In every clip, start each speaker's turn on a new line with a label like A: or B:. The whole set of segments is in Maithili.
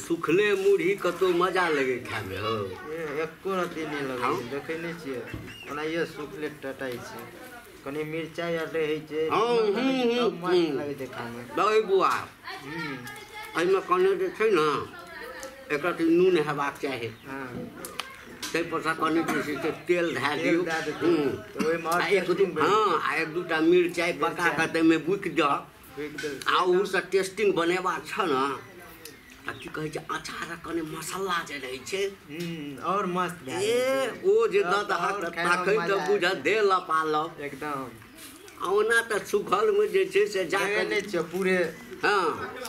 A: सुखले मुरही कतौ मजा लगे खाइमे हो।
B: एको रत्ती नहि लगै छै, देखै नहि छियै ओनाहिये सुखले टटाइ छै, कनि मिरचाइ आर रहै छै मस्त लगै छै खाइमे।
A: दही बुआ एहिमे कने जे छै ने एक रत्ती नून हेबाक चाही, ताहिपर सँ कनि जे छै से तेल धए दियौ, हँ आ एक दूटा मिरचाइ पका कऽ ताहिमे बुकि दह आ ओहूसँ टेस्टिंग बनेबाक छह ने। आ की कहै छै अचारक कनि मसाला जे रहै छै
B: और मस्त
A: ए ओ जे दऽ दहक तखन तऽ बुझत दे लपालप
B: एकदम।
A: आ ओना तऽ सुखलमे जे छै से जाकऽ
B: नहि छै पूरे,
A: हँ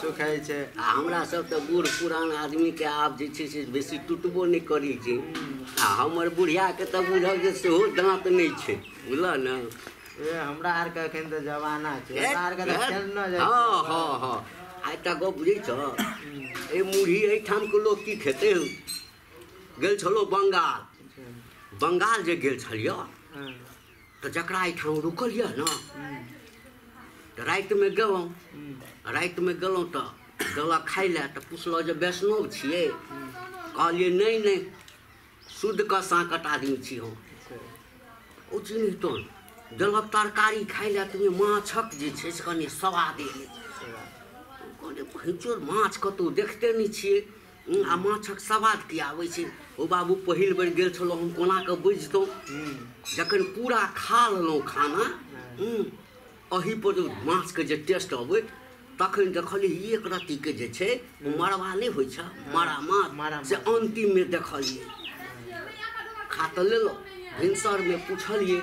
B: सुखाइ छै।
A: आ हमरा सब तऽ बूढ़ पुरान आदमीके आब जे छै से बेसी टुटबो नहि करै छै। आ हमर बुढ़ियाके तऽ बुझल जे सेहो दाँत नहि छै, बुझलह ने।
B: ए हमरा आरके एखन तऽ जमाना छै, हमरा आरके तऽ खेलना जाइ छै।
A: हँ हँ हँ आ एकटा गप बुझै छह, ए मुरही एहिठामके लोक की खेतै? गेल छलहुँ बंगाल, बंगाल जे गेल छलियै तऽ जकरा एहिठाम रुकल यऽ ने तऽ रातिमे गेलहुँ, रातिमे गेलहुँ तऽ देलक खाइ लए, तऽ पुछलहुँ जे वैष्णव छियै? कहलियै नहि नहि, शुद्धके साँकट आदमी छी हम। ओ चिन्हतहुँ देलक तरकारी खाइ लए, तऽ माछक जे छै से कनि स्वाद एलै। कहलियै भैंचोर माछ कतहु देखते नहि छियै आ माछक स्वाद की आबै छै? ओ बाबू पहिल बेर गेल छलहुँ हम, कोना कऽ बुझितहुँ? जखन पूरा खा लेलहुँ खाना, एहि पर जे माछके जे टेस्ट अबै तखन देखलियै एक रत्तीके जे छै मरबा नहि होइ छै मरा माछ, से अन्तिममे देखलियै। खा तऽ लेलहुँ, भिनसरमे पुछलियै,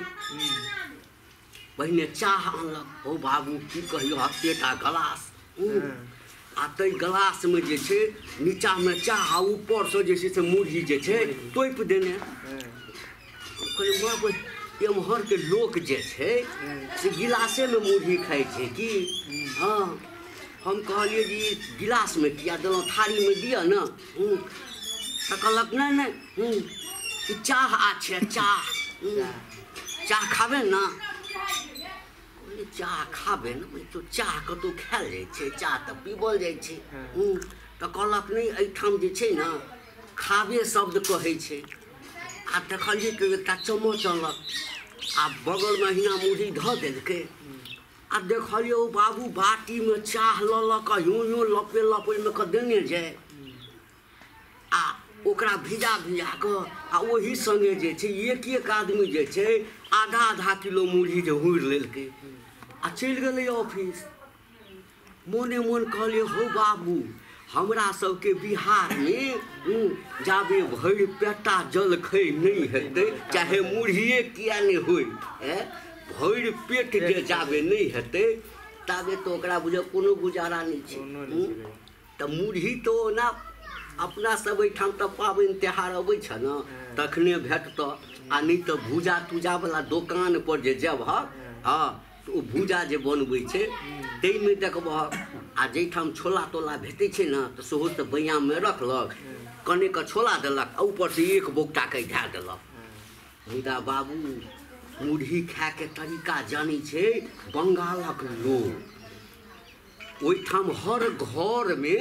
A: पहिने चाह अनलक। हौ बाबू की कहियौ, हफ्तेटा गलास, आ ताहि गलासमे जे छै नीचाँमे चाह आ ऊपरसँ जे छै से मुरही जे छै तोपि देने। कहलियै एम्हरके लोक जे छै से गिलासेमे मुरही खाइ छै की? हँ हम कहलियै जे ई गिलासमे किया देलहुँ, थारीमे दिअ ने। तऽ कहलक नहि नहि, ई चाह आ छै, चाह चाह खाबे ने। चाह खाबे ने, तो चाह कतहु खायल जाइ छै? चाह तऽ पीबल जाइ छै। तऽ कहलक नहि एहिठाम जे छै ने खाबे शब्द कहै छै। आ देखलियै कि एकटा चम्मच अनलक आ बगलमे अहिना मुरही धऽ देलकै। आ देखलियै ओ बाबू बाटीमे चाह लऽ लऽ कऽ यूँ यूँ लपे लप ओहिमे कऽ देने जाय आ ओकरा भिजा भिजा कऽ आ ओही सङ्गे जे छै एक एक आदमी जे छै आधा आधा किलो मुरही जे हुरि लेलकै आ चलि गेलै ऑफिस। मोने मोन कहलियै हौ बाबू हमरा सबके बिहारमे जाबे भरि पेटा जलखै नहि हेतै, चाहे मुरहिए किया नहि होइ, भरि पेट जे जाबे नहि हेतै ताबे तऽ ओकरा बुझ कोनो गुजारा नहि छै। तऽ मुरही तऽ ओना अपना सब एहिठाम तऽ पाबनि त्योहार अबै छै ने तखने भेटतऽ, आ नहि तऽ भूजा तूजावला दोकानपर जे जेबहक, हँ तऽ ओ भूजा जे बनबै छै ताहिमे देखबहक। आ जाहिठाम छोला तोला भेटै छै ने तऽ सेहो तऽ बैयाममे रखलक, कनेक छोला देलक आ ऊपरसँ एक बोकटाके धए देलक। मुदा बाबू मुरही खायके तरीका जानै छै बंगालक लोक। ओहिठाम हर घरमे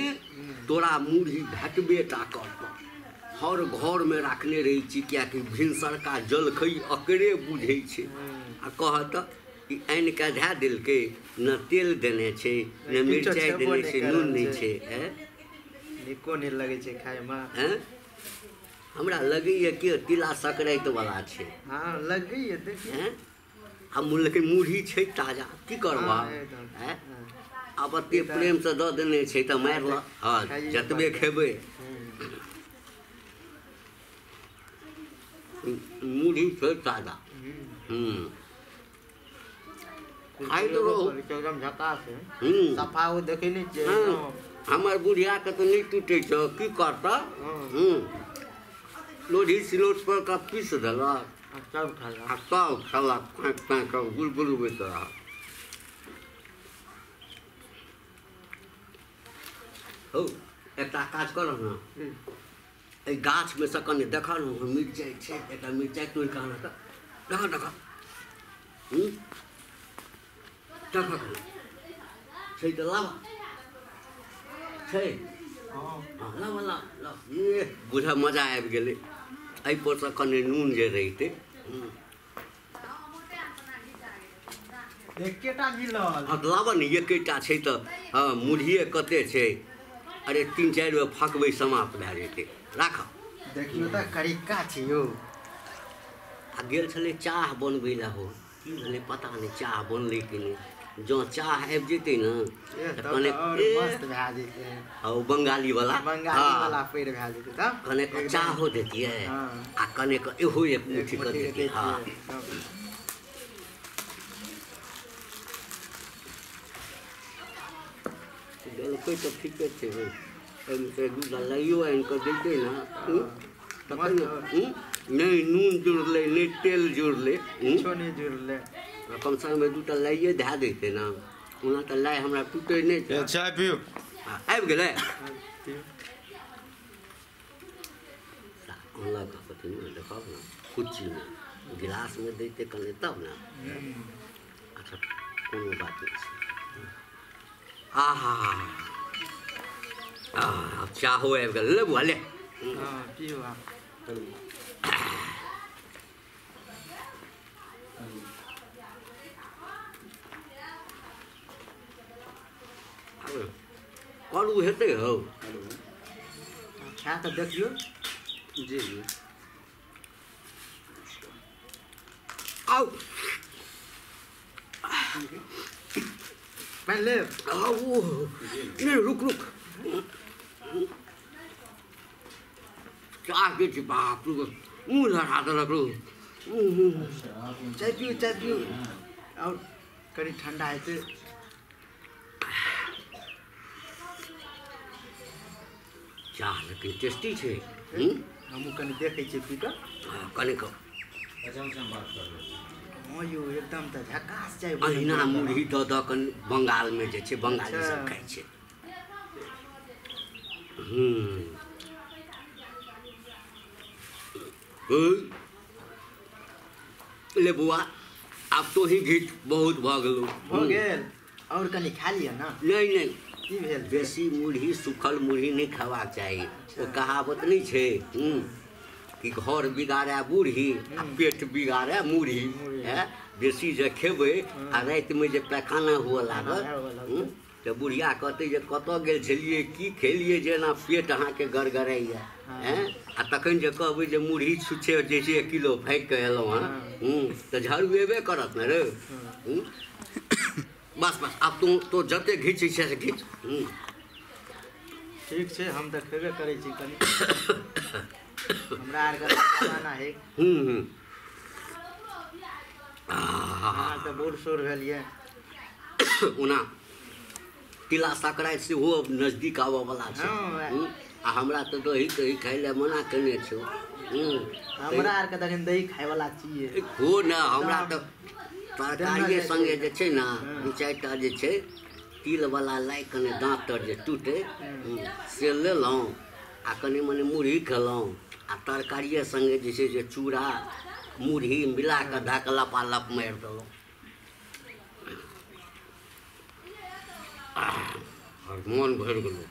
A: तोरा मुरही भेटबे टा करतऽ, हर घरमे राखने रहै छी, किएकि भिनसरका जलखै अकरे बुझै छै। आ कहत ई आनि कऽ धए देलकै, ने तेल देने छै ने मिरचाइ देने छै, नून नहि छै,
B: नीको नहि लगै छै खायमे।
A: हमरा लगैए कि तिला संक्रांति वाला छै।
B: हँ लगैए देखिए।
A: आ लेकिन मुरही छै ताजा, की करबह? आब एते प्रेमसँ दऽ देने छै तऽ मारि लऽ, हँ जतबे खेबै। मुरही छै ताजा। खाइत रहू
B: एकदम झकास है, सफा ओ देखै नहि छियै।
A: हमर बुढ़ियाके तऽ नहि टूटै छै, की करतऽ? लोढ़ी सिलौट पर कऽ पीस देलक आ सब खेलक, फाँकि फाँकि कऽ गुलगुलबैत रहल। हौ एकटा काज करह ने, एहि गाछमे सँ कनि देखऽ ने मिरचाइ छै, एकटा मिरचाइ तोड़ि कऽ आनऽ तऽ देखऽ देखऽ देखऽ छै तऽ लाबऽ छै।
B: हँ
A: ल ल ल ए बुझ मजा आबि गेलै। एहिपर सँ कने नून जे रहितै।
B: एकेटा मिलल।
A: हँ तऽ लाबऽ ने, एकेटा छै तऽ। हँ मुरहिए कते छै? अरे 3-4 बेर फकबै समाप्त भए जेतै। राख।
B: देखियौ तऽ करिका छै यौ।
A: आ गेल छलै चाह बनबै लए हो, की भेलै पता नहि, चाह बनलै कि नहि। जँ चाह आबि जेतै ने
B: तऽ
A: कने
B: मस्त भए जेतै।
A: हँ बंगाली वाला,
B: बंगाली वाला पेड़ भए जेतै। तब
A: कने चाहो देतियै आ कने इहो एक मुट्ठी कऽ देतियै। हँ देलकै तऽ ठीके छै। एहिमे से दूटा लाइयो आनि कऽ दैतै ने तखन नहि नून जुड़लै, नहि तेल जुड़लै,
B: किछो नहि जुड़लै।
A: कमसँ कम दूटा लाइए धए दैतै ने। ओना तऽ लाइ हमरा टूटै नहि छै।
C: चाय पियू।
A: आबि गेलै। अनलक कथी देखब ने, कुच्चीमे गिलासमे दैतै कने तब ने। अच्छा कोनो बात नहि छै। आहा आब चाहो आबि गेल। ले बुआ ले।
B: पियू।
A: करू हेतै हौ।
B: खा कऽ देखियौ।
C: जी जी।
A: आउ
B: पानि लेब?
A: आउ। नहि रुक रुक, चाह के बाप रे मुँह लड़ा देलक रो।
B: चाय पियू, चाय पियू। आओर कनि ठण्डा हेतै।
A: चाह लेकिन टेस्टी छै।
B: हमहूँ कनि देखै छियै पी कऽ।
A: कनि कऽ।
B: हँ यौ एकदम तऽ झकास चाय।
A: अहिना मुरही दऽ दऽ कऽ बंगालमे जे छै बंगाली सब खाइ छै। ले बुआ आब तो ही घीच, बहुत भऽ गेलौ।
B: भऽ गेल? आओर कनि खा लिअ ने।
A: नहि नहि।
B: की भेल?
A: बेसी मुरही, सूखल मुरही नहि खेबाक चाही। ओ कहावत नहि छै कि घर बिगाड़े बूढ़ी आ पेट बिगाड़े मुरही। बेसी जे खेबै आ रातिमे जे पैखाना हुअ लागत तऽ बुढ़िया कहतै जे कतऽ गेल छलियै, की खेलियै जे एना पेट अहाँके गड़गड़ाइए। आ तखन जे कहबै जे मुरही छुच्छे जे छै 1 किलो फाँकि कऽ एलहुँ हँ, तऽ झड़ुएबे करत ने रे। बस बस आब तू तो जते घीचै छै से घीच।
B: ठीक छै, हम तऽ खेबे करै छी कनि। हमरा आरके जमाना है। अहाँ तऽ बूढ़ सूढ़ भेलियै।
A: ओना तिला संक्रांति सेहो नजदीक आबऽ वला छै। आ हमरा तऽ दही तही खाइ लए मना केने छौ।
B: हमरा आरके तखन दही खायवला छियै।
A: हो ने, हमरा तऽ तरकारिए सङ्गे जे छै ने 2-4 टा जे छै तिलवला लाइ कने दाँत तर जे टूटै से लेलहुँ आ कनि मनि मुरही खेलहुँ आ तरकारिए सङ्गे जे छै से चूड़ा मुरही मिला कऽ धऽ कऽ लपालप मारि देलहुँ। मन भरि गेलौ।